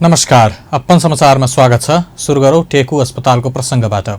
नमस्कार, अपन समाचारमा स्वागत छ। सुरु गरौं टेकु अस्पतालको प्रसंगबाट।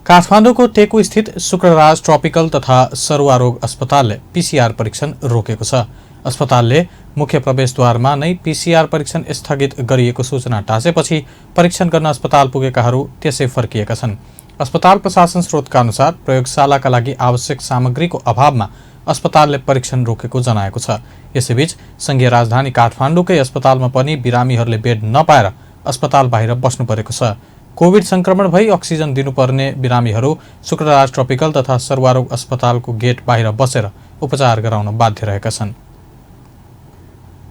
काठमाडौँको टेकु स्थित शुक्रराज ट्रपिकल तथा सरुवा रोग अस्पतालले पीसीआर परीक्षण रोकेको छ। अस्पतालले मुख्य प्रवेशद्वारमा नै पीसीआर परीक्षण स्थगित गरिएको सूचना टाँसेपछि परीक्षण गर्न अस्पताल पुगेकाहरू त्यसै फर्किएका छन्। अस्पताल प्रशासन स्रोतका अनुसार प्रयोगशालाका लागि आवश्यक सामग्रीको अभावमा अस्पतालले परीक्षण रोकेको जनाएको छ। यसैबीच संघीय राजधानी काठमाडौँकै अस्पतालमा पनि बिरामीहरूले बेड नपाएर अस्पताल बाहिर बस्नु परेको छ। कोभिड संक्रमण भई अक्सिजन दिनुपर्ने बिरामीहरू शुक्रराज ट्रपिकल तथा सर्वारोग अस्पतालको गेट बाहिर बसेर उपचार गराउन बाध्य रहेका छन्।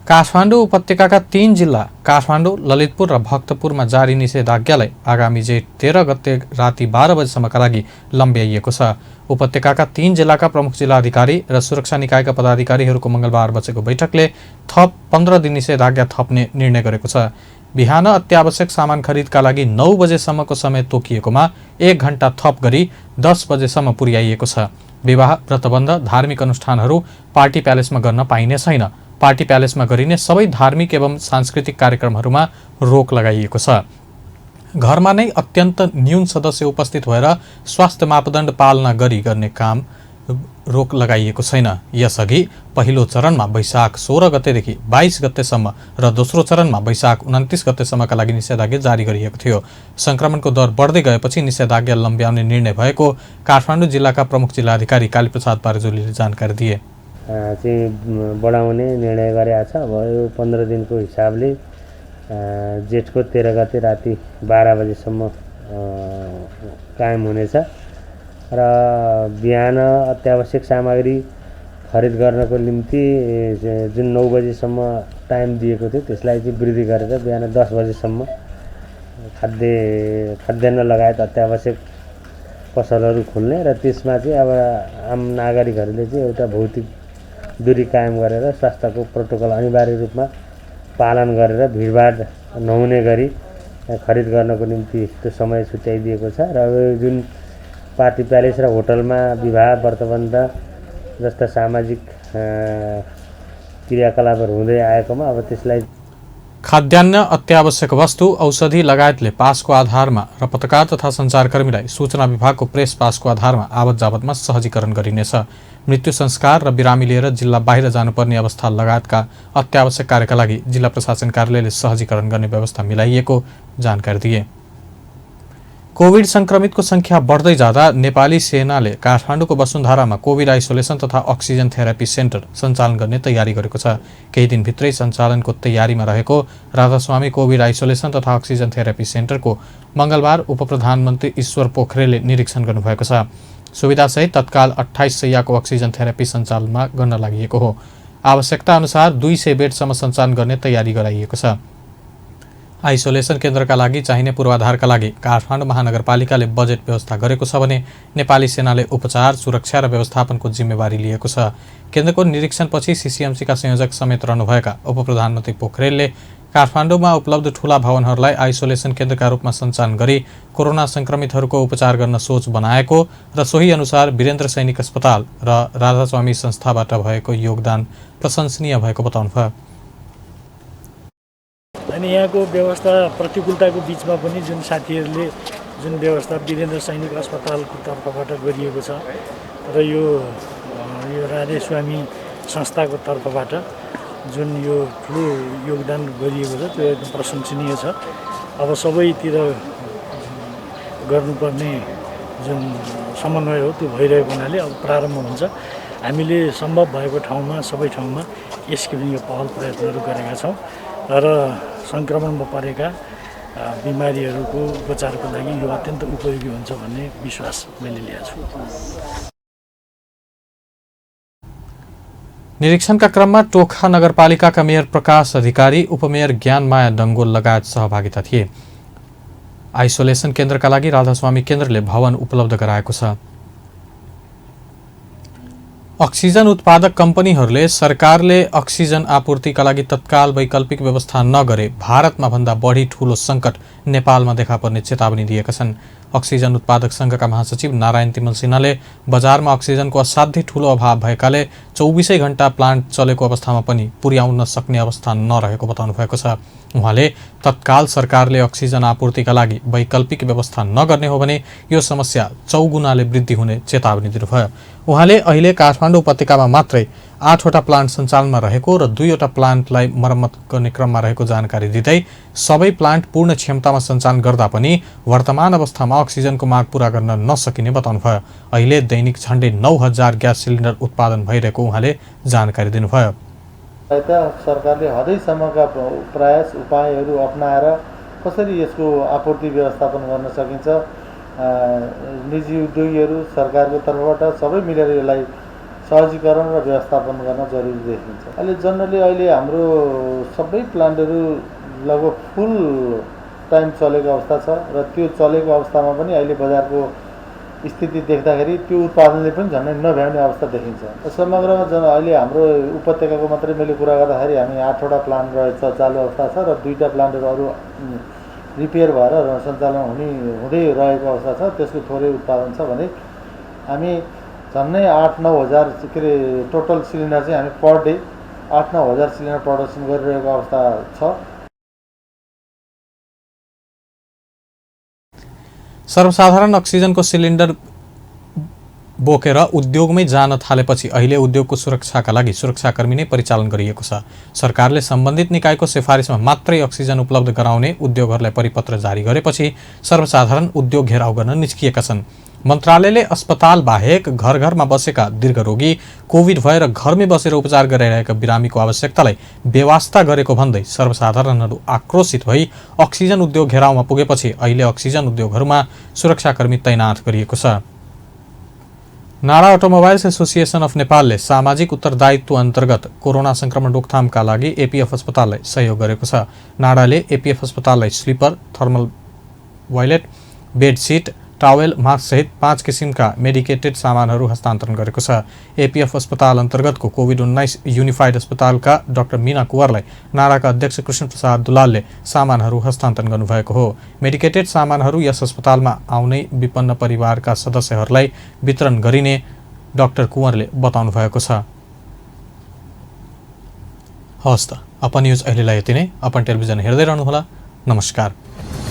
काठमाडौँ उपत्यकाका 3 जिल्ला काठमाडौँ, ललितपुर र भक्तपुरमा जारी निषेधाज्ञालाई आगामी जेठ 13 गते राति 12 बजेसम्मका लागि लम्ब्याइएको छ। उपत्यकाका 3 जिल्लाका प्रमुख जिल्लाधिकारी र सुरक्षा निकायका पदाधिकारीहरूको मंगलबार बसेको बैठकले थप 15 दिन निषेधाज्ञा थप्ने निर्णय गरेको छ। बिहान अत्यावश्यक सामान खरिदका लागि 9 बजेसम्मको समय तोकिएकोमा 1 घण्टा थप गरी 10 बजेसम्म पुर्याइएको छ। विवाह, व्रतबन्ध, धार्मिक अनुष्ठानहरू पार्टी प्यालेसमा गर्न पाइने छैन। पार्टी प्यालेसमा गरिने सबै धार्मिक एवं सांस्कृतिक कार्यक्रमहरूमा रोक लगाइएको छ। घरमा नै अत्यन्त न्यून सदस्य उपस्थित भएर स्वास्थ्य मापदण्ड पालना गरी गर्ने काम रोक लगाइएको छैन। यसअघि पहिलो चरणमा वैशाख 16 गतेदेखि 22 गतेसम्म र दोस्रो चरणमा वैशाख 29 गतेसम्मका लागि निषेधाज्ञा जारी गरिएको थियो। संक्रमणको दर बढ्दै गएपछि निषेधाज्ञा लम्ब्याउने निर्णय भएको काठमाडौँ जिल्लाका प्रमुख जिल्लाधिकारी कालीप्रसाद पारेजुलीले जानकारी दिए। बढाउने निर्णय गरेको छ। अब यो 15 दिनको हिसाबले जेठको 13 गते राति 12 बजेसम्म कायम हुनेछ र बिहान अत्यावश्यक सामग्री खरिद गर्नको निम्ति जुन 9 बजेसम्म टाइम दिएको थियो त्यसलाई चाहिँ वृद्धि गरेर बिहान 10 बजेसम्म खाद्यान्न लगायत अत्यावश्यक पसलहरू खुल्ने र त्यसमा चाहिँ अब आम नागरिकहरूले चाहिँ एउटा भौतिक दूरी कायम गरेर स्वास्थ्यको प्रोटोकल अनिवार्य रूपमा पालन गरेर भिडभाड नहुने गरी खरिद गर्नको निम्ति त्यो समय छुट्याइदिएको छ र जुन पार्टी प्यालेस र होटलमा विवाह, व्रतबन्ध जस्ता सामाजिक क्रियाकलापहरू हुँदै आएकोमा अब त्यसलाई खाद्यान्न, अत्यावश्यक वस्तु, औषधि लगायतले पासको आधारमा र पत्रकार तथा सञ्चारकर्मीलाई सूचना विभागको प्रेस पासको आधारमा आवत जावतमा सहजीकरण गरिनेछ। मृत्यु संस्कार र बिरामी लिएर जिल्ला बाहिर जानुपर्ने अवस्था लगायतका अत्यावश्यक कार्यका लागि जिल्ला प्रशासन कार्यालयले सहजीकरण गर्ने व्यवस्था मिलाइएको जानकारी दिए। कोभिड संक्रमितको संख्या बढ्दै जाँदा नेपाली सेनाले काठमाडौँको वसुन्धरामा कोभिड आइसोलेसन तथा अक्सिजन थेरापी सेन्टर सञ्चालन गर्ने तयारी गरेको छ। केही दिनभित्रै सञ्चालनको तयारीमा रहेको राधास्वामी कोभिड आइसोलेसन तथा अक्सिजन थेरापी सेन्टरको मंगलबार उपप्रधानमन्त्री ईश्वर पोखरेलले निरीक्षण गर्नुभएको छ। सुविधासहित तत्काल 28 शैय्याको अक्सिजन थेरापी सञ्चालनमा गर्न लागि हो। आवश्यकता अनुसार 200 बेडसम्म सञ्चालन गर्ने तयारी गराइएको छ। आइसोलेसन केन्द्रका लागि चाहिने पूर्वाधारका लागि काठमाडौँ महानगरपालिकाले बजेट व्यवस्था गरेको छ भने नेपाली सेनाले उपचार, सुरक्षा र व्यवस्थापनको जिम्मेवारी लिएको छ। केन्द्रको निरीक्षणपछि सीसीएमसीका संयोजक समेत रहनुभएका उपप्रधानमन्त्री पोखरेलले काठमाडौँमा उपलब्ध ठूला भवनहरूलाई आइसोलेसन केन्द्रका रूपमा सञ्चालन गरी कोरोना संक्रमितहरूको उपचार गर्न सोच बनाएको र सोही अनुसार वीरेन्द्र सैनिक अस्पताल र राधास्वामी संस्थाबाट भएको योगदान प्रशंसनीय भएको बताउनुभयो। अनि यहाँको व्यवस्था प्रतिकूलताको बिचमा पनि जुन साथीहरूले जुन व्यवस्था वीरेन्द्र सैनिक अस्पतालको तर्फबाट गरिएको छ र यो राधेस्वामी संस्थाको तर्फबाट जुन यो ठुलो योगदान गरिएको छ त्यो एकदम प्रशंसनीय छ। अब सबैतिर गर्नुपर्ने जुन समन्वय हो त्यो भइरहेको हुनाले अब प्रारम्भ हुन्छ। हामीले सम्भव भएको ठाउँमा सबै ठाउँमा यस किसिमको पहल प्रयत्नहरू गरेका छौँ र संक्रमणमा परेका बिमारीहरूको उपचारको लागि यो अत्यन्त उपयोगी हुन्छ भन्ने विश्वास मैले लिएको छु। निरीक्षणका क्रममा टोखा नगरपालिकाका मेयर प्रकाश अधिकारी, उपमेयर ज्ञानमाया डङ्गोल लगायत सहभागिता थिए। आइसोलेसन केन्द्रका लागि राधास्वामी केन्द्रले भवन उपलब्ध गराएको छ। अक्सिजन उत्पादक कम्पनीहरूले सरकारले अक्सिजन आपूर्तिका लागि तत्काल वैकल्पिक व्यवस्था नगरे भारतमा भन्दा बढी ठूलो संकट नेपालमा देखा पर्ने चेतावनी दिएका छन्। अक्सिजन उत्पादक संघका महासचिव नारायण तिमल सिन्हाले बजारमा अक्सिजनको असाध्यै ठूलो अभाव भएकाले 24 घण्टा प्लान्ट चलेको अवस्थामा पनि पुर्याउन सक्ने अवस्था नरहेको बताउनु भएको छ। उहाँले तत्काल सरकारले अक्सिजन आपूर्तिका लागि वैकल्पिक व्यवस्था नगर्ने हो भने यो समस्या चौगुनाले वृद्धि हुने चेतावनी दिनुभयो। उहाँले अहिले काठमाडौँ उपत्यकामा मात्रै 8वटा प्लान्ट सञ्चालनमा रहेको र 2वटा प्लान्टलाई मर्मत गर्ने क्रममा रहेको जानकारी दिँदै सबै प्लान्ट पूर्ण क्षमतामा सञ्चालन गर्दा पनि वर्तमान अवस्थामा अक्सिजनको माग पूरा गर्न नसकिने बताउनुभयो। अहिले दैनिक झण्डै 9000 ग्यास सिलिन्डर उत्पादन भइरहेको उहाँले जानकारी दिनुभयो। सरकारले हदैसम्मका प्रयास उपायहरू अपनाएर कसरी यसको आपूर्ति व्यवस्थापन गर्न सकिन्छ, निजी उद्योगीहरू सरकारको तर्फबाट सबै मिलेर यसलाई सहजीकरण र व्यवस्थापन गर्न जरुरी देखिन्छ। अहिले हाम्रो सबै प्लान्टहरू लगभग फुल टाइम चलेको अवस्था छ र त्यो चलेको अवस्थामा पनि अहिले बजारको स्थिति देख्दाखेरि त्यो उत्पादनले पनि झन्डै नभ्याउने अवस्था देखिन्छ। समग्रमा अहिले हाम्रो उपत्यकाको मात्रै मैले कुरा गर्दाखेरि हामी 8वटा प्लान्ट रहेछ चालु अवस्था छ र 2टा प्लान्टहरू अरू रिपेयर भएर सञ्चालन हुँदै रहेको अवस्था छ। त्यसको थोरै उत्पादन छ भने हामी झन्डै 8-9 हजार टोटल सिलिन्डर चाहिँ हामी पर डे 8-9 हजार सिलिन्डर प्रडक्सन गरिरहेको अवस्था छ। सर्वसाधारण अक्सिजनको सिलिन्डर बोकेर उद्योगमै जान थालेपछि अहिले उद्योगको सुरक्षाका लागि सुरक्षाकर्मी नै परिचालन गरिएको छ। सरकारले सम्बन्धित निकायको सिफारिसमा मात्रै अक्सिजन उपलब्ध गराउने उद्योगहरूलाई परिपत्र जारी गरेपछि सर्वसाधारण उद्योग घेराउ गर्न निस्किएका छन्। मन्त्रालयले अस्पताल बाहेक घर घरमा बसेका दीर्घरोगी, कोभिड भएर घरमै बसेर उपचार गरिरहेका बिरामीको आवश्यकतालाई बेवास्ता गरेको भन्दै सर्वसाधारणहरू आक्रोशित भई अक्सिजन उद्योग घेराउमा पुगेपछि अहिले अक्सिजन उद्योगहरूमा सुरक्षाकर्मी तैनाथ गरिएको छ। नाडा अटोमोबाइल्स एसोसिएसन अफ नेपालले सामाजिक उत्तरदायित्व अन्तर्गत कोरोना संक्रमण रोकथामका लागि एपीएफ अस्पताललाई सहयोग गरेको छ। नाडाले एपीएफ अस्पताललाई स्लिपर, थर्मल वाइलेट, बेडसिट, टावेल, मास्क सहित 5 किसिमका मेडिकेटेड सामानहरू हस्तान्तरण गरेको छ। एपीएफ अस्पताल अन्तर्गतको कोभिड-19 युनिफाइड अस्पतालका डाक्टर मीना कुँवरलाई नाडाका अध्यक्ष कृष्ण प्रसाद दुलालले सामानहरू हस्तान्तरण गर्नुभएको हो। मेडिकेटेड सामानहरू यस अस्पतालमा आउने विपन्न परिवारका सदस्यहरूलाई वितरण गरिने डाक्टर कुँवरले बताउनु भएको छ। हवस् त, अपन न्युज अहिलेलाई यति नै। अपन टेलिभिजन हेर्दै रहनुहोला। नमस्कार।